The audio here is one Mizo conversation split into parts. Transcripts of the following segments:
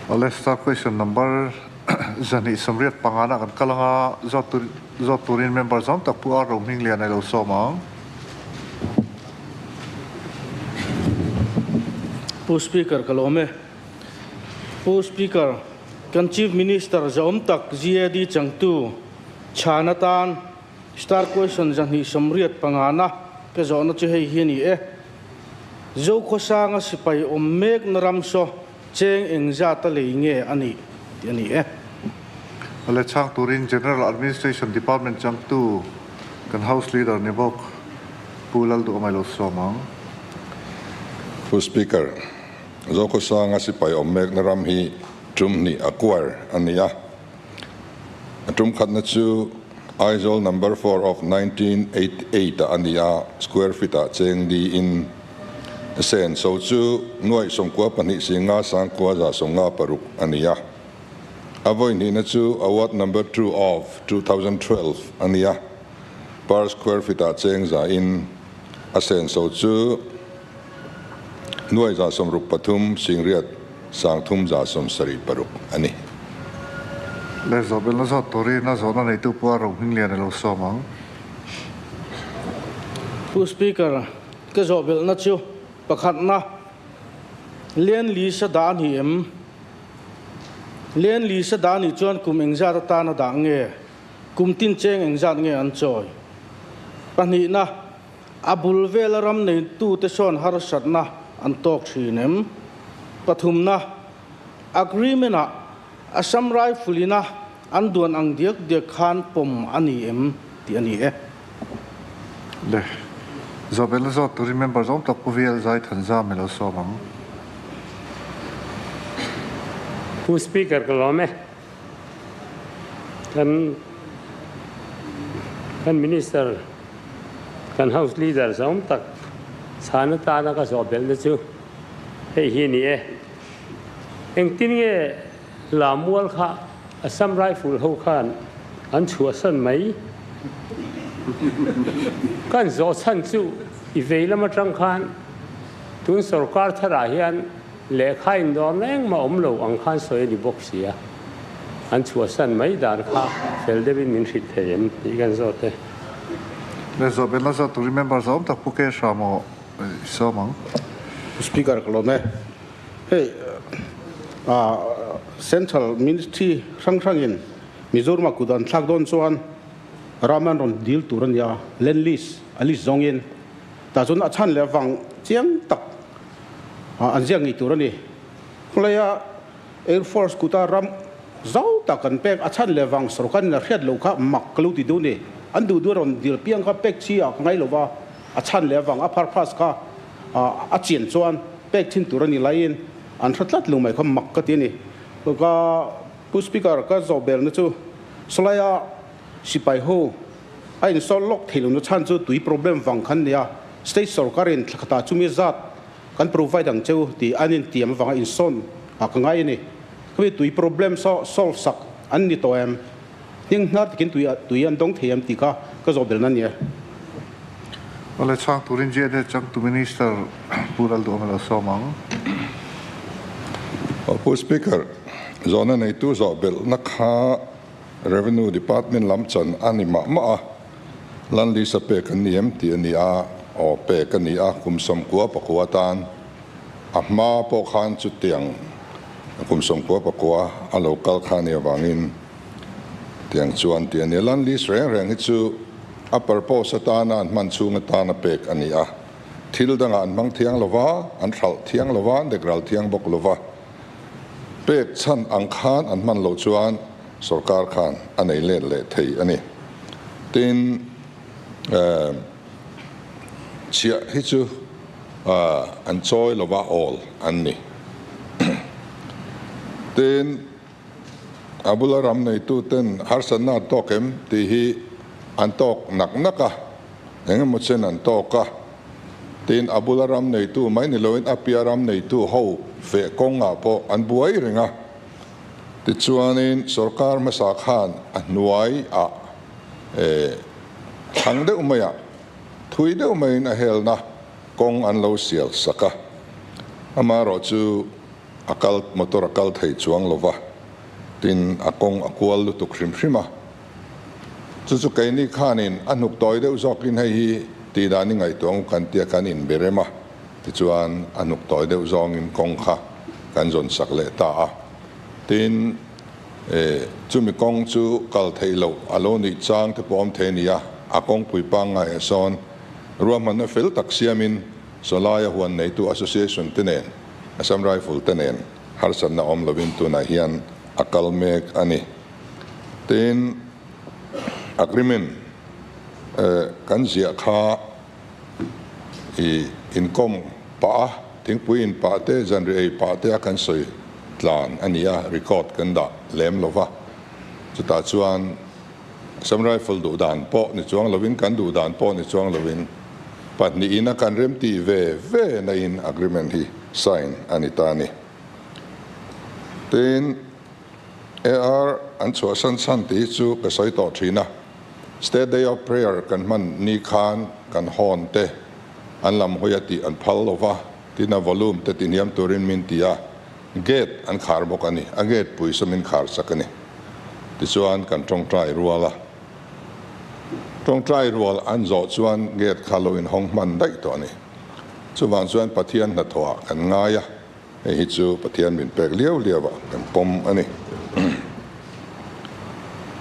Awle star question number 285 na kan kal anga zawt tur zawt turin member zawm tak Pu Ar Rohmingliana i lo sawm ang. Pu Speaker ka lawm e. Pu Speaker, kan Chief Minister zawm tak GAD changtu chhan atan Star question 285 na ka zawhna chu hei hi a ni e. Zokhawsanga sipai awm mek na ram saw cheng eng zat a lei nge a nih tih a ni e. Awle chhang turin General Administration Department changtu kan House Leader ni bawk Pu Lalduhawm lo sawm ang. Pu Speaker, Zokhawsanga sipai awm mek na ram hi tum hnih acquire a ni a. A tum khatna chu Aizawl number 4 of 1988 a ani a, square feet ah cheng niin sen so chu nuai 92 singa sangkua za 56 ani a. A voi hnihna chu award number 2 of 2012 ani a, per square feet ah cheng za in a sen so chu nuai za 63 singriat sang thum za 76 ani. Le zawh belh na zawt turin a zawhna neitu Pu Ar Rohmingliana lo sawm ang. Pu Speaker, ka zawh belh na chu pakhatna Land lease a dah ni em? Land lease a dah ni chuan kum engzat atan a dah nge? Kum tin cheng engzat nge an chawi? Pahnihna a bul vel a ram nei tu te sawn harsatna an tawk thin em? Pathumna agreement ah Assam Rifle ina an duan ang diak diak khan pawm a ni em tih a ni e. Le zawh belh na zawt turin member zawm tak Pu VL Zai Thanzam i lo sawm ang. Pu Speaker ka lawm e. Kan kan Minister kan House Leader zawm tak chhan atana ka zawh belh na chu hei hi a ni e. Engtin nge Lamual kha Assam Rifle ho khan an chhuahsan mai? Kan zawh chhan chu i vei lam atang khan tun sarkar tharah hian lehkha indawr na engmah awm lo ang khan sawi a ni bawk si a. An chhuahsan mai dan kha fel deuhin min hrilh thei em tih kan zawt e. Le zawh belh na zawt turin member zawm tak Pu Ke Hram aw i sawm ang. Speaker ka lawm e. Hei Central Ministry hrang hrangin Mizoram ah kut an thlak dawn chuan ram an rawn dil tur a ni a, land lease a list zawngin tah chuan a chhan leh avang chiang tak an ziak ngei tur a ni. Khawlaia Air Force kuta ram zau tak an pek a chhan leh avang sorkarin a hriat loh kha mak ka lo ti deuh a ni. An duh duh a rawn dil piang kha pek chi ah ka ngai lo va, a chhan leh avang a purpose kha a chian chuan pek thin tur a ni laiin an hre tlat lo mai kha mak ka ti a ni. Ka Pu Speaker ka zawh belna chu sawlaia sipai ho a insawl lawk thei lohna chhan chu tui problem vang khan nia, state sorkarin thla khatah chumi zat kan provide ang cheu tih an intiam avanga insawn ah ka ngai a ni. Khami tui problem saw solve sak an ni tawh em? Hning hnar takin tui tui an dawng thei em tih kha ka zawh belna a ni e. Awle chhang turin GNA changtu Minister Pu Lalduhawm a lo sawm ang. Pu Speaker, zawhna neitu zawh belhna kha Revenue Department lam chan a ni mah mah a, Land lease a pek an ni em tih a ni a, aw pek a ni a, kum 99 tan a hma pawh khan chutiang kum 99 a lo kal kha a nih avangin tiang chuan tih a ni a. Land lease reng reng hi chu a purpose atana an hman chhung atana pek a ni a, thil dangah an hmang thiang lova, an hralh thiang lova, an dekral thiang bawk lova, pek chhan ang khan an hman loh chuan sarkar khan a nei let leh thei a ni. Tin, chhiah hi chu an chawi lova awl an ni. Tin, a bula ram neitu ten harsatna an tawk em tih hi an tawk nak nak a, engemaw chen an tawk a. Tin, a bula ram neitu mai ni loin a piah ram neitu ho feh kawngah pawh an buai reng a. Tichuanin sarkar hmasa khan a hnuai ah thlang deuh maiah thui deuh maiin a helna kawng an lo sial sak a. Amaherawhchu. a kal motor a kal thei chuang lova, tin a kawng a kual lutuk hrim hrim a. Chu chu keini khanin a hnuk tawi deuh zawkin hei hi tih dan i ngaihtuah ang u kan tia kan inberem a, tichuan a hnuk tawi deuh zawngin kawng kha kan zawn sak leh ta a. Tin, chumi kawng chu kal theih loh a lo nih chang te pawh awm thei a ni a, a kawngpui pangngai ah sawn ruahmanna fel tak siamin Sawlaia huan neitu association te nen, Assam Rifle te nen harsatna awm lovin tunah hian a kal mek a ni. Tin, agreement kan ziah kha i inkawm pah a, thingpui in pah te, zanri ei pah te a kan sawi tlan a ni a, record kan dah lem lo va. Chutah chuan Assam Rifle duh dan pawh ni chuang lovin, kan duh dan pawh ni chuang lovin pahnihin a kan remtih ve ve na in agreement hi sign a ni ta a ni. Tin, AR an chhuahsan chhan tih hi chu ka sawi tawh thin a, State Day of Prayer kan hman ni khan kan hawn te an lam hawi a tih an phal lo va, tin a volume te tihniam turin min ti a, gate an khar bawk a ni, a gate pui saw min khar sak a ni. Tichuan kan tawngtai rual a, tawngtai rual an zawh chuan gate kha lo inhawng hman daih tawh a ni. Chuvang chuan Pathian hnathawhah kan ngai a. Hei hi chu Pathian min pek liau liau ah kan pawm a ni.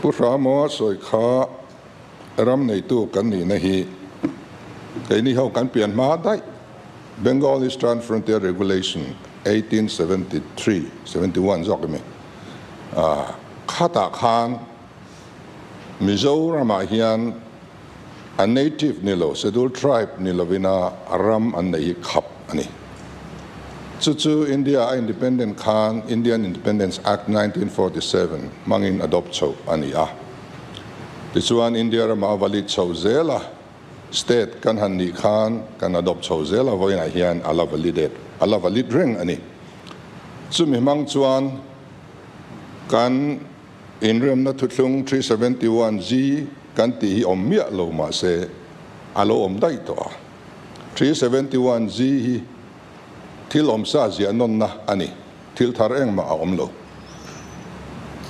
Pu Hramaw sawi kha ram neitu kan nihna hi keini ho kan pian hma daih Bengal Eastern Frontier Regulation 1873, 71 zawk emi khatah khan Mizoramah hian a native ni lo, scheduled tribe ni lovina ram an nei hi khap a ni. Chu chu India a independent khan Indian Independence Act 1947 hmangin adopt chhoh a ni a. Tichuan India rama a valid chhoh zel a, state kan han nih khan kan adopt chhoh zel a, vawiinah hian a la validate, a la valid reng a ni. Chumi hmang chuan kan Inremna thuthlung 371G kan tih hi awm miah lo mahse a lo awm daih tawh a. 371G hi thil awmsa ziah nawnna a ni, thil thar engmah a awm lo.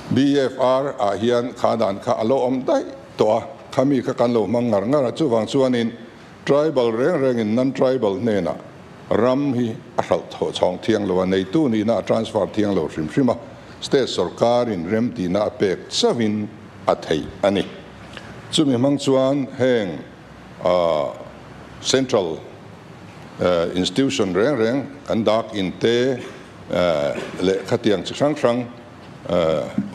BFR ah hian kha dan kha a lo awm daih tawh a, khami kha kan lo hmang ngar ngar a, chuvang chuanin tribal reng rengin non-tribal hnenah ram hi a hralh thawh chhawng thiang lo a, neitu nihna a transfer thiang lo hrim hrim a, state sorkarin remtihna a pek chauhin a theih a ni. Chumi hmang chuan heng central institution reng reng kan dak in te leh khatiang chi hrang hrang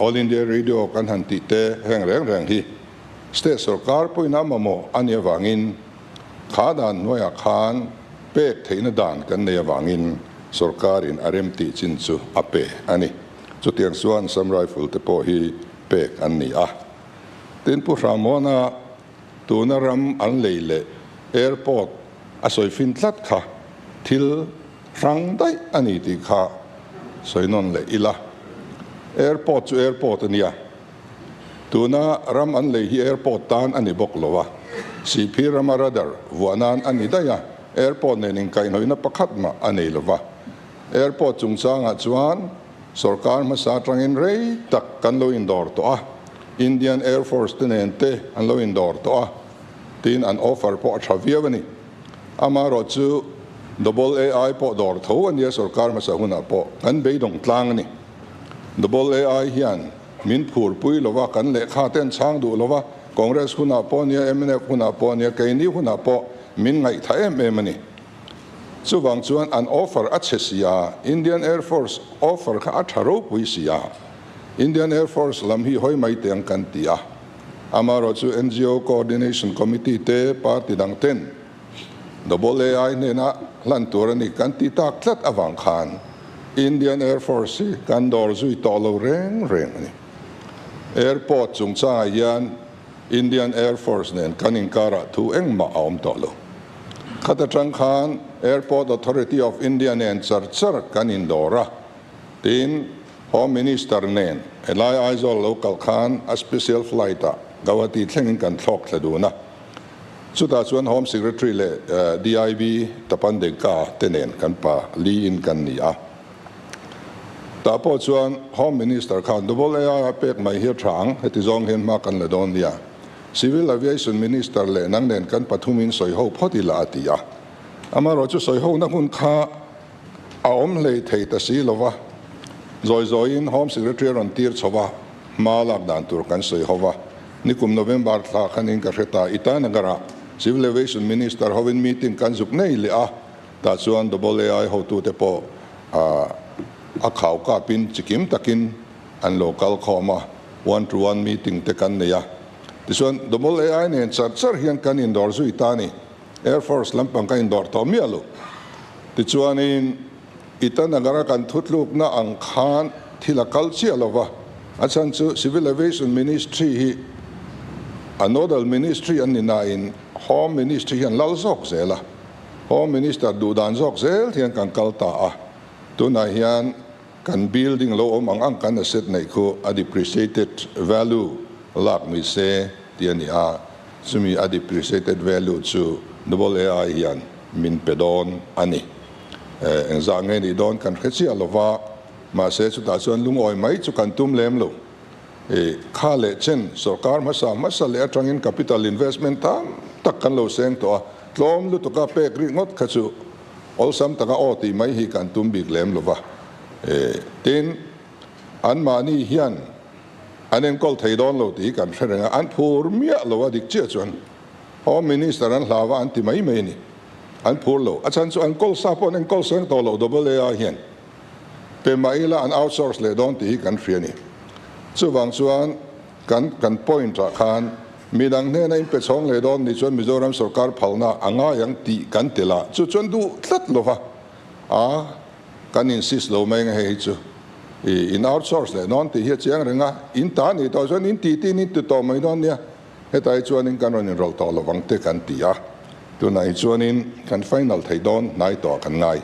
All India Radio kan han tih te heng reng reng hi state sorkar pawhin a mamawh a nih avangin Kha dan hnuaiah khan pek theihna dan kan nei avangin sorkarin a rem tih chin chu a pe a ni. Chutiang chuan Assam Rifle te pawh hi pek an ni a. Tin Pu Hrammuana tuna ram an lei leh airport a sawi fin tlat kha thil hrang daih a ni tih kha sawi nawn leh ila. Airport chu airport a nia. Tuna ram an lei hi airport tan a ni bawk lo a, Sihphir rama radar vuah nan a ni daih a, airport nen inkaihhnawihna pakhat mah a nei lo va. Airport chungchangah chuan sorkar hmasa atangin rei tak kan lo indawr tawh a, Indian Air Force te nen te an lo indawr tawh a, tiin an offer pawh a tha viau a ni. Amaherawh chu Double AI pawh dawr tho a nia sorkar hmasa hunah pawh kan beidawng tlang a ni. Double AI hian min phurpui lova, kan lehkha te an chhang duh lova, Congress hunah pawh nia, mnf hunah pawh nia, keini hunah pawh min ngaihtha em em a ni. Chuvang chuan an offer a chhe si a, Indian Air Force offer kha a tha ropui si a, Indian Air Force lam hi hawi mai teng kan ti a. Amaherawh chu NGO Coordination Committee te party dang ten Double AI hnena hlan tur a ni kan ti tak tlat avang khan Indian Air Force hi kan dawr zui tawh lo reng reng a ni. Airport chungchangah hian Indian Air Force nen kan inkarah thu engmah a awm tawh lo. Khat atang khan Airport Authority of India nen char char kan indawr a, tin Home Minister nen helai Aizawl lo kal khan a special flight ah Guwahati thlengin kan thlawk thla dun a. Chutah chuan Home Secretary leh DIB Tapan Deka te nen kan pa li in kan ni a. Tah pawh chuan Home Minister khan Double AI a pek mai hi a tha ang, heti zawng hian hma kan la dawn nia. Civil Aviation Minister leh nang nen kan pathumin sawi ho phawt ila a ti a. Amaherawh chu sawi hona hun kha a awm hlei thei ta si lo va, zawi zawiin Home Secretary a rawn tir chho va, hma lak dan tur kan sawi ho va. Nikum November thla khanin ka hre ta, Itanagar-ah Civil Aviation Minister hovin meeting kan zuk nei leh a, tah chuan Double AI hotute pawh a khau kapin chikim takin an lo kal khawm a, one to one meeting te kan nei a. Tichuan Double AI nen char char hian kan indawr zui ta a ni. Air Force lampang ka indawr tawh miah lo. Tichuanin Itanagar-a kan thutlukna ang khan thil a kal chiah lo va, a chhan chu Civil Aviation Ministry hi a nodal ministry an ni nain Home Ministry hian lal zawk zel a, Home Minister duh dan zawk zel hian kan kal ta a, tunah hian kan building lo awm ang ang kan asset neih khu a depreciated value lak ni se tih a ni a, chumi a depreciated value chu Double AI hian min pe dawn a ni. Engzah nge nih dawn kan hre chiah lo va, mahse chutah chuan lungawi mai chu kan tum lem lo. Kha leh chen sorkar hmasa hmasa leh atangin capital investment tam tak kan lo seng tawh a, tlawm lutuka pek rih ngawt kha chu awlsam taka aw tih mai hi kan tum bik lem lo va. Tin, anmahni hian an enkawl thei dawn lo tih hi kan hre reng a, an phur miah lo a dik chiah chuan Home Minister an hlau a an ti mai mai a ni. An phur lo. A chhan chu an kawl sa pawh an enkawl seng tawh loh Double A hian pe mah ila an outsource leh dawn tih hi kan hria a ni. Chuvang chuan kan kan point ah khan midang hnena in pe chhawng leh dawn nih chuan Mizoram sorkar phalna a ngai ang tih kan tel a, chu chuan duh tlat lo va a kan insist lo mai ang hei hi chu i in outsource leh dawn tih hi a chiang reng a, in ta nih tawh chuan in tih tin in ti tawh mai dawn nia. Hetai chuanin kan rawn inrawlh tawh lovang te kan ti a, tunah hi chuanin kan final thei dawn hnai tawh kan ngai.